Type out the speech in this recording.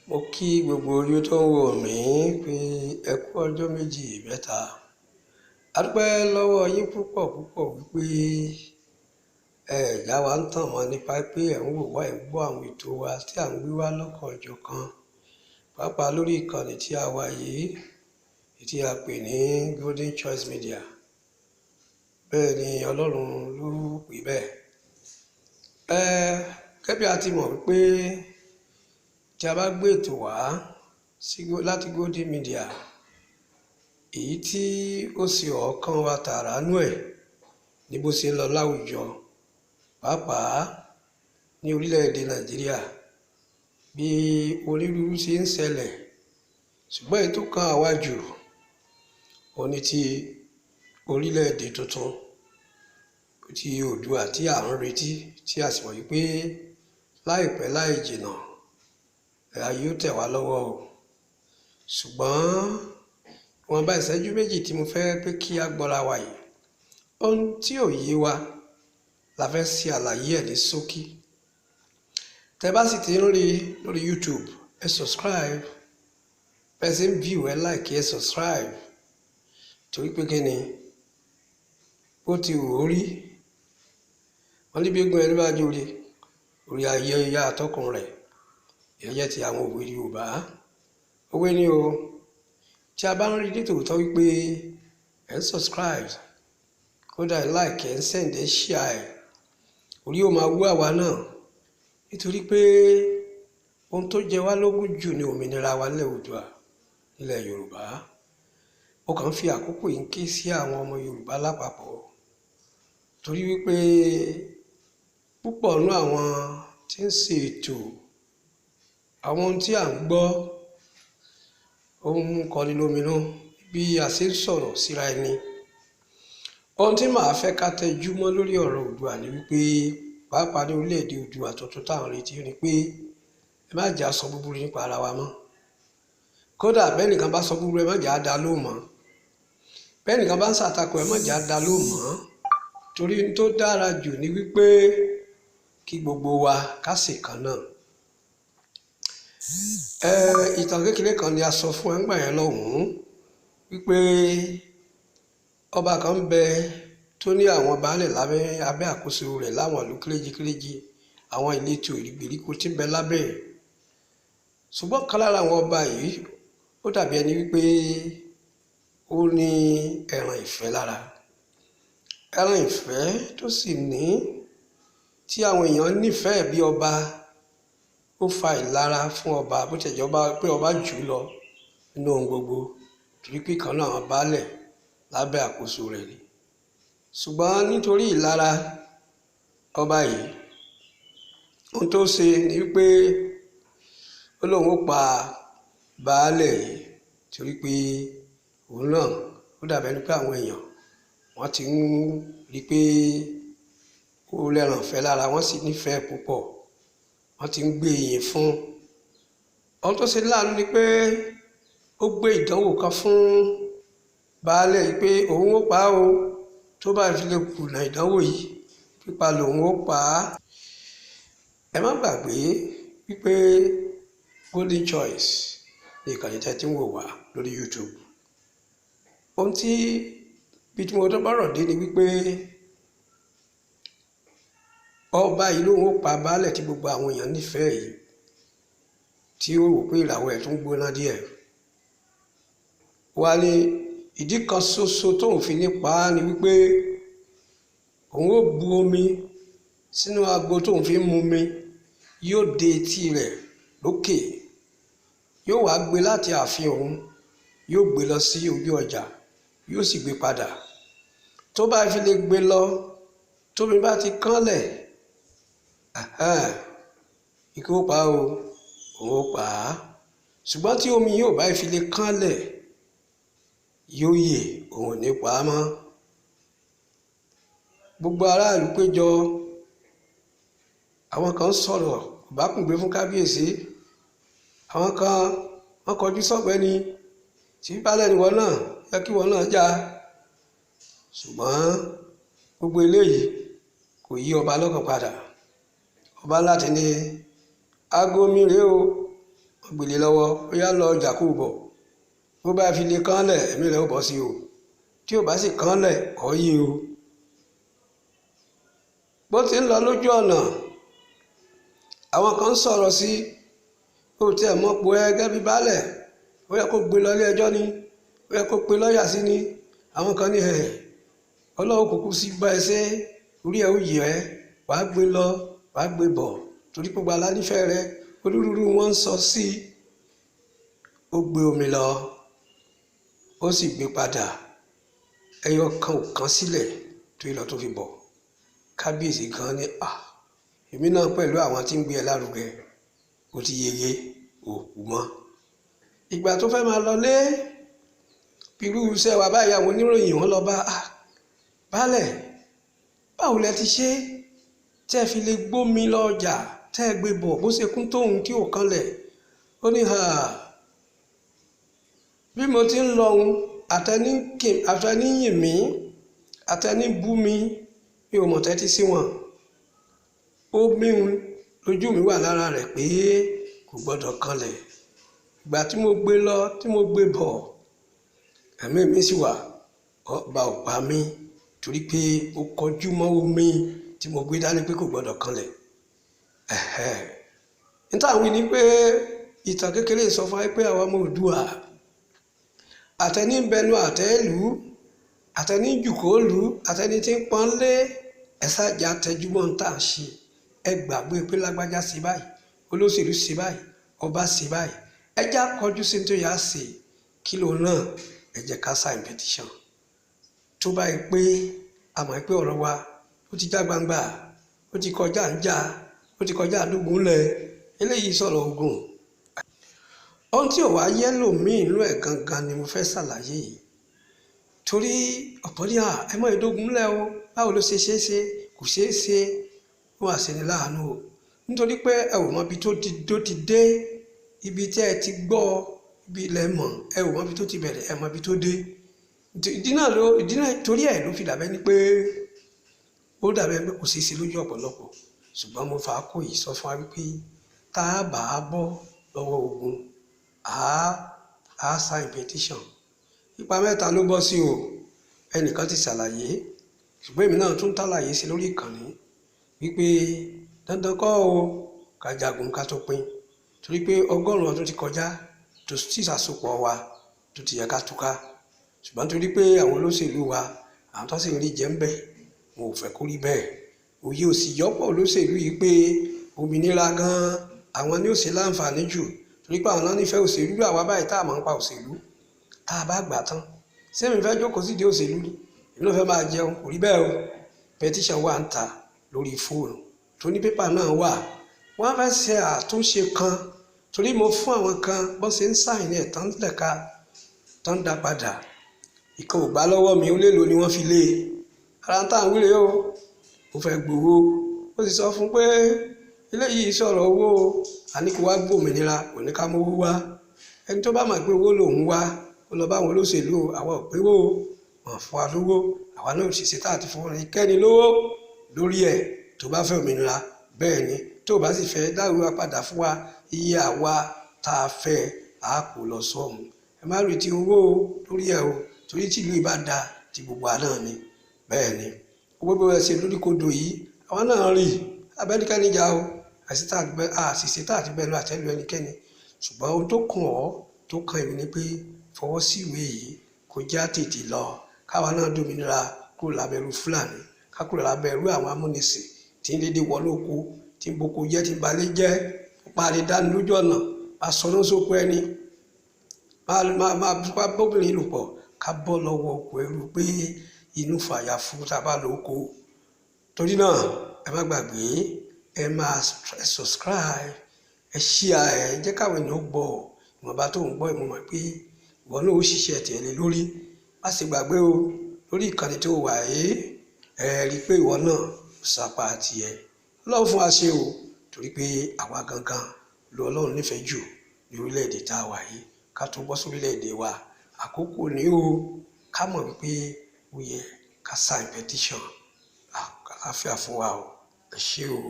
Mo kí gbogbo ojú tó ń wò mí pé ẹ kú ọjọ́ méjì mẹ́ta. A dúpẹ́ lọ́wọ́ yín púpọ̀ púpọ̀ wípé ẹ já wa ń tàn mọ́ nípa pé ẹ̀ ń wò wá, ẹ̀ ń gbọ́ àwọn ètò wa tí à ń gbé wá lọ́kan-ò-jọ̀kan, pàápàá lórí ìkànnì tí a wà yìí, tí a pè ní Golden Choice Media. Bẹ́ẹ̀ ni, Ọlọ́run ló pè bẹ́ẹ̀. Gẹ́gẹ́ bí a ti mọ̀ wípé tí a bá gbé ètò wá sí láti Golden Media, èyí tí ó ṣe ọ̀kan wa tààrà nú ẹ̀ ní bó ṣe ń lọ láwùjọ, pàápàá ní orílẹ̀-èdè Nàìjíríà, bí onírúurú ṣe ń ṣẹlẹ̀. Ṣùgbọ́n èyí tó kan àwa jù, òun ní ti orílẹ̀-èdè tuntun ti Oòduà tí à ń retí, tí a sì mọ̀ wípé láìpẹ́ láì jìnnà, yóò tẹ̀ wá lọ́wọ́ o. Ṣùgbọ́n ìwọ̀nba ìṣẹ́jú méjì tí mo fẹ́ pé kí a gbọ́ra wa yìí, ohun tí ò yé wa la fẹ́ ṣe àlàyé ẹ̀ ní ṣókí. Tẹ́ bá sì ti ń rí lórí YouTube, ẹ subscribe. Bẹ́ẹ̀ ṣe ń view, ẹ like, ẹ subscribe. Torí pé kí ni bó ti wù ó rí, wọ́n ní bí eégún ẹni bá jóore, orí ayé ya atọ́kùn rẹ̀. Ìyẹn jẹ́ ti àwọn òwe Yorùbá. Òwe ni o. Tí a bá ń rí nítòótọ́ wípé ẹ ń subscribe, kódà ẹ like, ẹ ń send, ẹ share ẹ̀, orí ó máa wú àwa náà. Nítorí pé ohun tó jẹ wá lógún jù ní òmìnira wa nílẹ̀ Oòduà, nílẹ̀ Yorùbá. Mo kàn ń fi àkókò yìí ké sí àwọn ọmọ Yorùbá lápapọ̀. Torí wípé púpọ̀ nínú àwọn tí ń ṣe ètò, àwọn ohun tí à ń gbọ́, ó ń kọni lóminú bí a ṣe ń sọ̀rọ̀ síra ẹni. Ohun tí màá fẹ́ ká tẹjú mọ́ lórí ọ̀rọ̀ Oòduà ni wípé, pàápàá ní orílẹ̀-èdè Oòduà tuntun tá à ń retí, ni pé ẹ má jà sọ búburú nípa ara wa mọ́. Kódà bẹ́ẹ̀ nìkan bá sọ búburú, ẹ má jà dá lóhùn mọ́. Bẹ́ẹ̀ nìkan bá ń ṣàtakò, ẹ má jà dá lóhùn mọ́. Torí ohun tó dára jù ni wípé kí gbogbo wa ká ṣe kan náà. Ìtàn kékeré kan ni a sọ fún ẹ nígbà yẹn lọ́hùn-ún wípé ọba kan ń bẹ tó ní àwọn baálẹ̀ lábẹ́ abẹ́ àkóso rẹ̀ láwọn ìlú kéréje kéréje, àwọn ìletò ìgbèríko tí ń bẹ lábẹ́ ẹ̀. Ṣùgbọ́n kan lára àwọn ọba yìí, ó dàbí ẹni wípé ó ní ẹran ìfẹ́ lára. Ẹran ìfẹ́ tó sì ní tí àwọn èèyàn nífẹ̀ẹ́ bí ọba, ó fa ìlara fún ọba, bó ti jẹ́ ọba pé ọba jù ú lọ nínú ohun gbogbo, torí pé ìkan náà àwọn baálẹ̀ lábẹ́ àkóso rẹ̀ ni. Ṣùgbọ́n nítorí ìlara ọba yìí, ohun tó ṣe ni wípé ó lóun ó pa baálẹ̀ yìí, torí pé òun náà ó dàbí ẹni pé àwọn èèyàn wọ́n ti ń rí pé ó lẹ́ran ìfẹ́ lára, wọ́n sì nífẹ̀ẹ́ púpọ̀, wọ́n ti ń gbé ìyìn fún un. Ohun tó ṣe láàánú ni pé ó gbé ìdánwò kan fún baálẹ̀ yìí pé òun ó pa á o, tó bá fi lè kùnà ìdánwò yìí, pípa lòun ó pa á. Ẹ má gbàgbé wípé Golden Choice ní ìkànnì tí ẹ ti ń wò wá lórí YouTube. Ohun tí bí tí mo tó bọ́rọ̀ dé ni wípé ọba yìí lòun ó pa baálẹ̀ tí gbogbo àwọn èèyàn nífẹ̀ẹ́ yìí, tí ó wò pé ìràwọ̀ ẹ̀ tún gbóná díẹ̀. Wá ní ìdí kan ṣoṣo tóun fi ní pa á ni wípé òun ó bu omi sínú agbo tóun fi ń mu omi, yóò dé etí rẹ̀ lókè, yóò wá gbé láti ààfin òun, yóò gbé lọ sí ojú ọjà, yóò sì gbé padà. Tó bá fi lè gbé lọ, tómi bá ti kánlẹ̀, ikú ó pa o, òun ó pa á. Ṣùgbọ́n tí omi yóò bá fi lè kánlẹ̀, yóò yè, òun ò ní pa á mọ́. Gbogbo aráàlú péjọ, àwọn kan sọ̀rọ̀ ìbákùngbé fún kábíyèsí, àwọn kan wọ́n kọjú sọ́gbẹ́ni tí baálẹ̀ ni wọ́n náà yẹ kí wọ́n náà já. Ṣùgbọ́n gbogbo eléyìí kò yí ọba lọ́kàn padà. Ọba láti ní aago mi rèé o, wọ́n Wọ́n gbélé lọ́wọ́, ó yá lọ ọjà kó bọ̀. Bó bá fi lè kánlẹ̀, ẹ̀mí rẹ̀ ó bọ́ sí o. Tí ò bá sì kánlẹ̀, ọ̀ yé o. Bó ti ń lọ lójú ọ̀nà, àwọn kan ń sọ̀rọ̀ sí ó tiẹ̀ mọ̀ pé ẹ gẹ́gẹ́ bí baálẹ̀, ó yẹ kó gbé lọ ilé ẹjọ́ ni, ó yẹ kó pe lọ́ọ̀yà sí ni. Àwọn kan ní ẹ̀ Ọlọ́run kúkú sí bá ẹ ṣe, orí ẹ ó yẹ ẹ́, wàá gbé lọ, wàá gbé bọ̀, torí pé gbogbo alánífẹ́ rẹ. Onírúurú wọn ń sọ sí i. Ó gbé omi lọ, ó sì gbé padà. Ẹyọ kan ò kan sílẹ̀ tó yẹ lọ tó fi bọ̀. Kábíyèsí gan ní, à, èmi náà pẹ̀lú àwọn tí ń gbé ẹ lárugẹ, ó ti yege, ò kú mọ́. Ìgbà tó fẹ́ máa lọ lé, irú iṣẹ́ wa báyìí, àwọn oníròyìn wọn lọ bá a. Baálẹ̀, báwo lẹ ti ṣe tí ẹ fi lè gbómi lọ ọjà tẹ́ ẹ gbé bọ̀ bó ṣe kún tóun tí ò kanlẹ̀? Ó ní hà, bí mo ti ń lọ òun, àtẹni yìn mí, àtẹni bú mi, mi ò mọ̀ tẹ́tí sí wọn. Ó míhun lójú mi wà lára rẹ̀ pé kò gbọ́dọ̀ kanlẹ̀. Ìgbà tí mo gbé lọ, tí mo gbé bọ̀, ẹ̀mí mi sì wà, ọba ò pa mí torí pé ó kọjú mọ́ omi tí mo gbé dání pé kò gbọ́dọ̀ kanlẹ̀. Ẹ̀hẹ̀. Níta wí ni pé ìtàn kékeré sọ fún wa pé àwọn ọmọ Oòduà, àtẹni ń bẹnu àtẹ́ lù ú, àtẹni ń jùkọ́ lù ú, àtẹni tí ń pọ́n lé, ẹ̀sàjà tẹjúmọ́ ń tà ń ṣe. Ẹ gbàgbé pé lágbájá ṣe báyìí, olóṣèlú ṣe báyìí, ọba ṣe báyìí. Ẹ já kọjú sí tó yà á ṣe kí ló náà, ẹ jẹ́ ká sign petition. Tó bá yẹ pé a mọ̀ pé ọ̀rọ̀ wa ó ti já gbangba, ó ti kọjá ń jà, ó ti kọjá àdógún lẹ̀, eléyìí sọ̀rọ̀ ogun. Ohun tí ò wá yẹ́ lòmíì inú ẹ̀ gangan ni mo fẹ́ ṣàlàyé yìí. Torí ọ̀pọ̀ ní à, ẹ mọ́ ìdógún lẹ̀ o, báwo ló ṣe ṣe é ṣe, kò ṣe é ṣe, ó wà ṣe ni láàánú o. Nítorí pé ẹ ò mọ ibi tó ti dé, ibi tí ẹ ti gbọ́, ibi ilẹ̀ mọ̀, ẹ ò mọ ibi tó ti bẹ̀rẹ̀, ẹ mọ ibi tó dé. Ìdí náà torí ẹ̀ ló fi dàbẹ́ ni pé ó dàbẹ́ pé kò ṣe é ṣe lójú ọ̀pọ̀lọpọ̀. Ṣùgbọ́n mo fà á kó yìí sọ fún wa wípé tá a bá a bọ́ lọ́wọ́ ogun, a sign petition. Ipa mẹ́ta ló bọ́ sí o. Ẹnìkan ti ṣàlàyé, ṣùgbọ́n èmi náà tún tàlàyé sí lórí ìkànnì wípé dandan kọ́ o ká jagun ká tó pín, torí pé 100 ọdún ti kọjá tó sì ṣàsopọ̀ wa tó ti yẹ ká túká. Ṣùgbọ́n torí pé àwọn olóṣèlú wa, àwọn tó sì ń rí jẹ ń bẹ̀, wọn ò fẹ́ kó rí bẹ́ẹ̀. Òye ò sì yọ́pọ̀ olóṣèlú yìí pé òmìnira gan-an àwọn ni ó ṣe láǹfààní jù, torí pé àwọn náà nífẹ̀ẹ́ òṣèlú bí àwa báyìí tá a máa ń pa òṣèlú. Tá a bá gbà tán, ṣé èmi fẹ́ jókòó sídìí òṣèlú ni? Èmi náà fẹ́ máa jẹun, kò rí bẹ́ẹ̀ o. Petition wà ń ta lórí fóònù, tó ní pépà náà wà. Wọ́n fẹ́ ṣe àtúnṣe kan, torí mo fún àwọn kan bó ṣe ń sáìn ẹ̀ tán lẹ̀ka tán dá padà. Ìkan ò gbà lọ́wọ́ mi, ó lélo ni wọ́n fi lé e. Ara ń tà ń wíre o, ó fẹ́ gbowó. Ó sì sọ fún pé eléyìí sọ̀rọ̀ owó o, àní kó wá gbòmìnira, kò ní ká mówó wá. Ẹni tó bá mọ̀ pé owó lòun wá, ó lọ bá àwọn olóṣèlú o, àwa ò péwó o, wọ́n fún wa lówó, àwa náà ò sì ṣe tá àti fún ẹnikẹ́ni lówó lórí ẹ̀. Tó bá fẹ́ òmìnira, bẹ́ẹ̀ ni, tó bá sì fẹ́ dáwọ́ wa padà fún wa, iye àwa tá a fẹ́ a kò lọ sọ́hun. Ẹ má retí owó o lórí ẹ̀ o, torí tí ìlú ìbá da ti gbogbo wa náà ni. Bẹ́ẹ̀ ni, gbogbo ẹ ṣe lórí kodò yìí, àwa náà rí abẹ́nikẹ́ni jà o, àṣìṣe tá àti bẹ́ẹ̀ lọ àtẹ́lu ẹnikẹ́ni. Ṣùgbọ́n ohun tó kàn ọ́, tó kàn èmi ni pé fọwọ́ sí ìwé yìí kó já tètè lọ, káwa náà dòmìnira kúrò lábẹ́ ẹrú Fúlàní, ká kúrò lábẹ́ ẹrú àwọn amúnisìn tí ń dédé wọnú oko, tí ń boko jẹ́, tí ń balẹ̀ jẹ́, pa lè dání lójú ọ̀nà, máa sọ ní sóko ẹni, máa bá bóbìnrin lò pọ̀, ká bọ́ lọ́wọ́ oko ẹrú pé inú fàyà fún tá a bá lọ oko. Torí náà ẹ má gbàgbé, ẹ máa subscribe, ẹ share, ẹ jẹ́ káwọn èèyàn gbọ́. Ìwọ̀nba tó ń gbọ́, mo mọ̀ pé ìwọ náà ó ṣiṣẹ́ tiẹ̀ lé lórí. Má ṣe gbàgbé o, lórí ìkànnì tó wà yìí, ẹ rí i pé ìwọ náà ó sapa tiẹ̀. Ọlọ́run fún wa ṣe o, torí pé àwa gangan ló Ọlọ́run nífẹ̀ẹ́ jù ní orílẹ̀-èdè tá a wà yìí. Ká tó bọ́ sórílẹ̀-èdè wa, àkókò ni o, ká mọ̀ wípé ó yẹ ká sign petition. Àlàáfíà fún wa o. Ẹ ṣé o.